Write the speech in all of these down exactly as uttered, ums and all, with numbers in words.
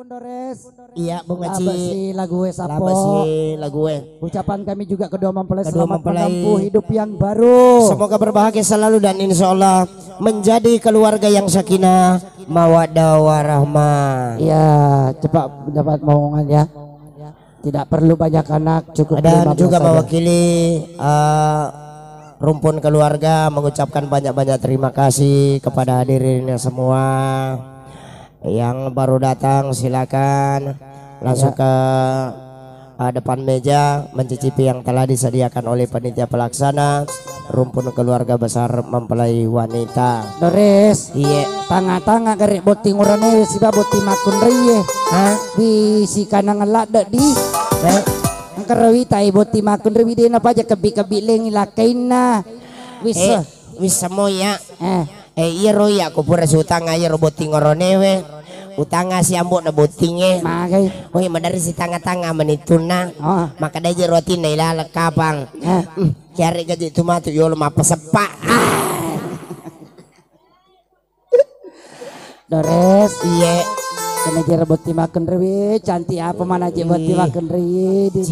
Dores. Iya, Bung Aci. Labasi lague sapo. Labasi lague. Ucapan kami juga kedua mempelai, kedua selamat mempelai menempuh hidup yang baru. Semoga berbahagia selalu dan insya Allah menjadi keluarga yang sakinah, mawaddah, warahmah. Iya, cepat dapat momongan ya. Tidak perlu banyak anak, cukup lima belas saja. Dan juga mewakili, eh, rumpun keluarga mengucapkan banyak-banyak terima kasih kepada hadirin semua. Yang baru datang, silakan langsung ke, eh, depan meja mencicipi yang telah disediakan oleh panitia pelaksana rumpun keluarga besar mempelai wanita. Dores. Iye. Tanga-tanga gare botting oronewe siba botting makkunraie. Hah? Wi sikanang ladde di. Eh? Engka rawita e botting makkunrai, wi dena paja kebbi-kebbi lengi lakkainna. Wis. Eh, wis semua ya. Eh. Eh, iyaro iya ko pura siutanga iyaro botting oronewe. Utanga si ambo'na bottingnge. Magai. Woi, maderri si tanga-tanga menittunna. Oh. Maka daje rotinna ilaleng kapang. Eh. Hmm, kiare gaji tu matu yolo mappaseppa. Ah. Dores. Iye. Kena jero botting makkunrai, cantik apa mana je botting makkunrai. Di, di, di.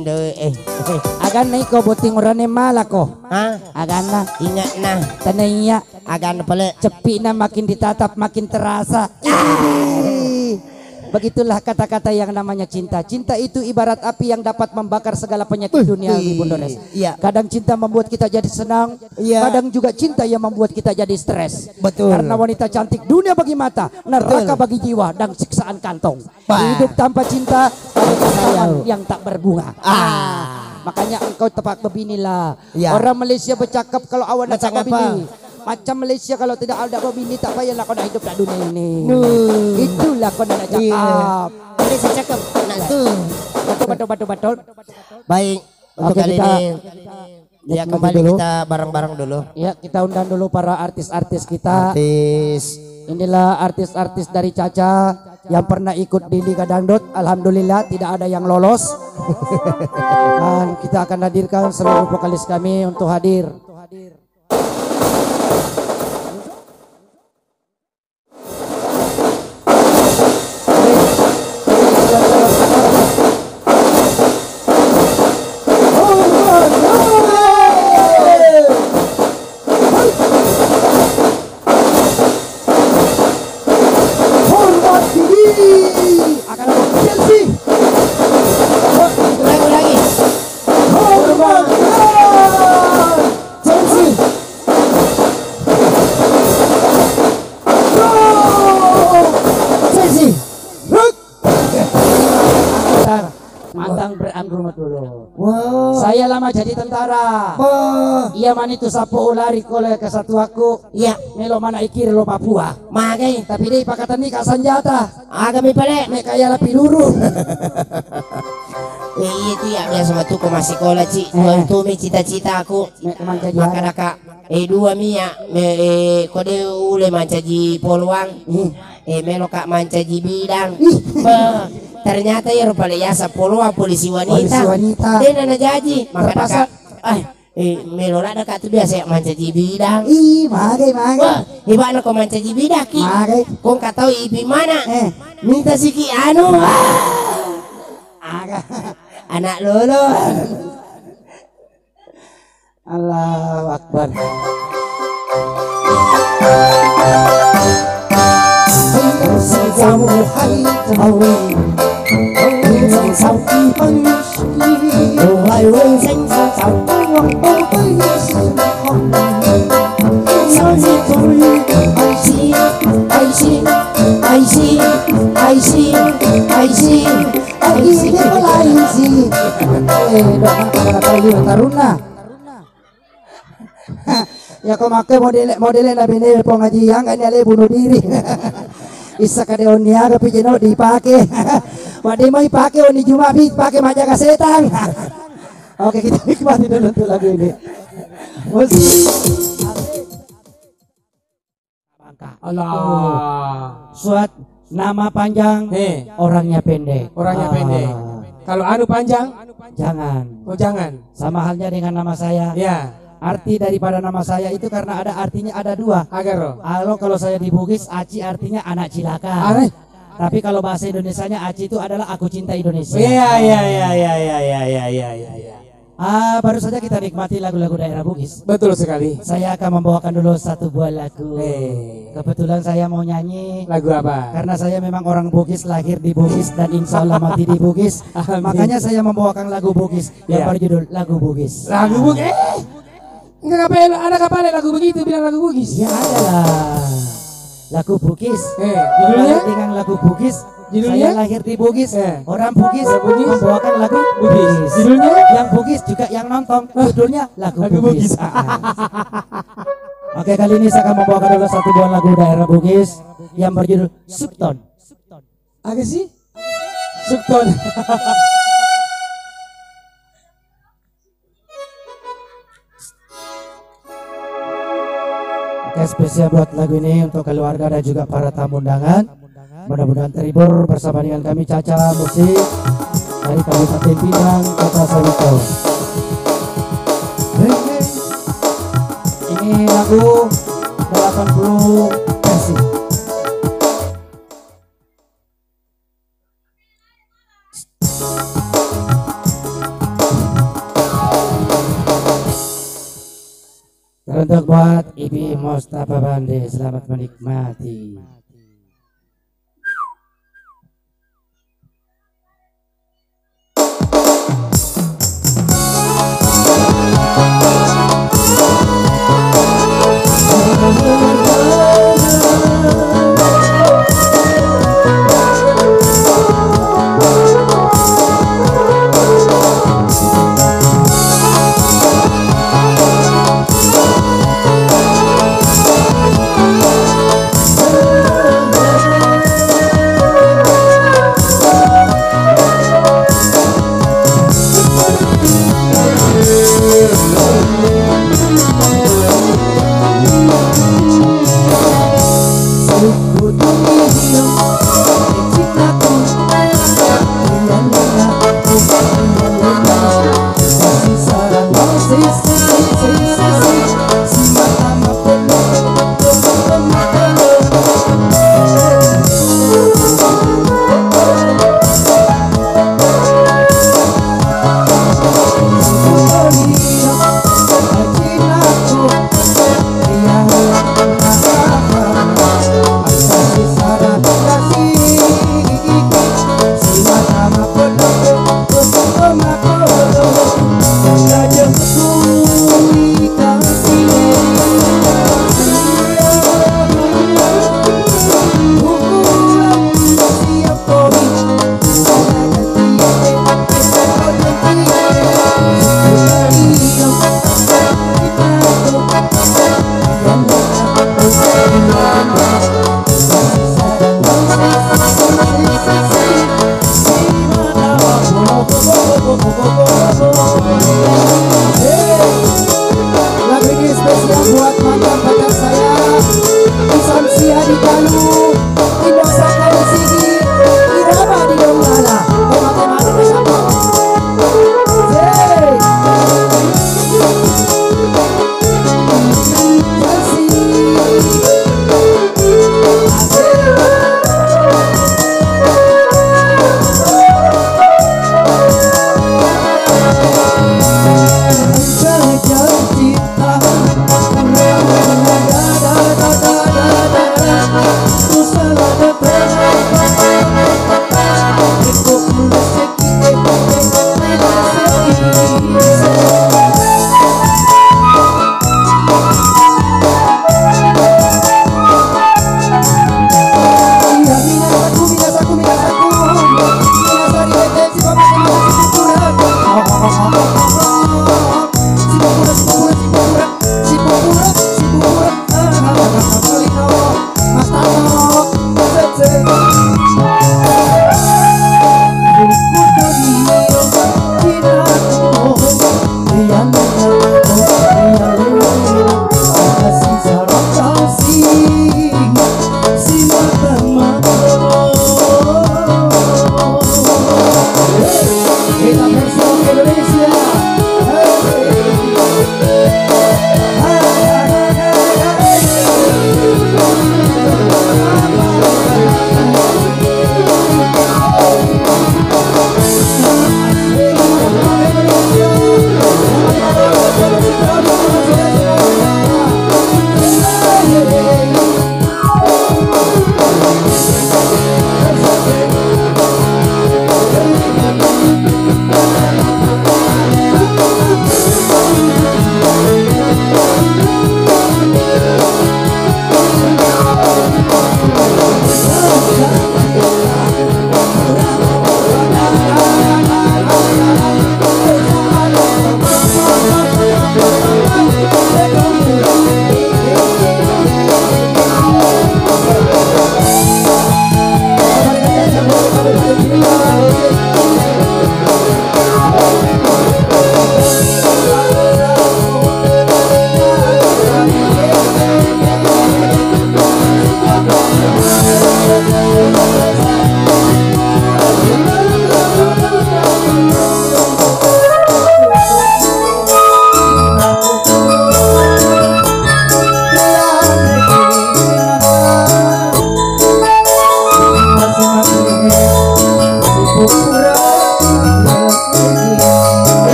Cindo, eh. Aganna iko botting orane malako. Hah? Aganna. Ingatna. Tenaiya. Aganna pale. Ceppi'na makin ditatap makin terasa. Ih. Begitulah kata-kata yang namanya cinta. Cinta itu ibarat api yang dapat membakar segala penyakit dunia, Bung Dores. Iya. Kadang cinta membuat kita jadi senang, iya, kadang juga cinta yang membuat kita jadi stres. Betul. Karena wanita cantik dunia bagi mata, neraka bagi jiwa, dan siksaan kantong. Bah. Hidup tanpa cinta adalah taman yang tak berbunga. Ah. Makanya engkau tepat bebinilah. Iya. Orang Malaysia bercakap kalau awak nak bebini. Macam Malaysia kalau tidak ada bebini tak payahlah kau nak hidup di dunia ini. Nuh. Itulah kau nak cakap. Iya. Malaysia cakap. Nah, tuh. Betul, betul, betul, betul. Baik, untuk kali ini, ya, kembali kita bareng-bareng dulu. Ya, kita undang dulu para artis-artis kita. Artis. Inilah artis-artis dari Caca yang pernah ikut di Liga Dangdut. Alhamdulillah, tidak ada yang lolos. Dan kita akan hadirkan seluruh vokalis kami untuk hadir. Hormat tinggi. Akan Chelsea. Ulangi, ulangi. Hormat tinggi. Chelsea. Bro. Chelsea. Rut. Mantang bre-, anu rumah dulu. Wah. Saya lama jadi tentara. Wah. Iya mani tu sapo ulari kole ke satuaku. Iya. Melo mana ikir lo Papua. Magai. Tapi dei pakatenni ka senjata. Aga mi pale. Me kaya lapi luru. Eh, iya tu ya biasa waktu ko masih sekolah, Ci. Eh. Waktu mi cita-cita aku. Me mancaji. Maka daka. Eh, dua mia, me, eh, kode ule mancaji poluang. Hmm. Eh, meloka mancaji bidang. Ih. Bah, ternyata iyaro pale yasa poluang polisi wanita. Polisi wanita. Dena najaji. Maka terpaksa. Daka, ah, eh, melo ladde ka tu biasa ya mancaji bidang. Ih, magai, magai. Wah, hebatna ko mancaji bidang ki. Magai. Ko engka tau ipi mana? Eh. Minta siki anu. Ah. Aga. Anak lolo. Allahu Akbar. Eh, dok, taruna. Ya ko makke modele, modele na bene Puang Haji, yang kan ale bunuh diri. Issa kade onni aga pi jeno dipake. Made mai pake onni Juma pi pake majaga setan. Oke, kita nikmati dulu untuk lagu ini. Musik. Bangka. Allah. Suat nama panjang, eh, orangnya pendek. Orangnya pendek. Kalau anu panjang? Jangan. Oh, jangan. Sama halnya dengan nama saya. Ya. Arti daripada nama saya itu karena ada artinya ada dua. Agaro. Kalau, kalau saya di Bugis, Aci artinya anak cilaka. Aneh. Tapi kalau bahasa Indonesianya Aci itu adalah Aku Cinta Indonesia. Iya, iya, iya, iya, iya, iya, iya, iya, iya, iya. Ah, baru saja kita nikmati lagu-lagu daerah Bugis. Betul sekali. Saya akan membawakan dulu satu buah lagu. Eh. Kebetulan saya mau nyanyi. Lagu apa? Karena saya memang orang Bugis, lahir di Bugis dan insya Allah mati di Bugis. Amin. Makanya saya membawakan lagu Bugis yang Iya. berjudul Lagu Bugis. Lagu Bugis. Eh, nggak apa-apa, ada kapal lagu begitu bilang lagu Bugis. Ya ada lah. Lagu Bugis. Eh, judulnya? Kalau dengan lagu Bugis, Judulnya? Saya lahir di Bugis. Eh. Orang Bugis Orang Bugis. Membawakan lagu Bugis. Bugis. Judulnya? Yang Bugis juga yang nonton. Hah? Judulnya Lagu Lagu Bugis. Bugis. Ah, ah. Oke, kali ini saya akan membawakan dulu satu buah lagu daerah Bugis yang berjudul Sukton. Apa sih? Sukton. Oke, spesial buat lagu ini untuk keluarga dan juga para tamu undangan. Mudah-mudahan terhibur bersama dengan kami, Caca Musik dari Kabupaten Pinang, Kota Sawito. Ini lagu delapan puluh versi. Teruntuk buat Ibi Mustafa Bande, selamat menikmati.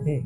Eh,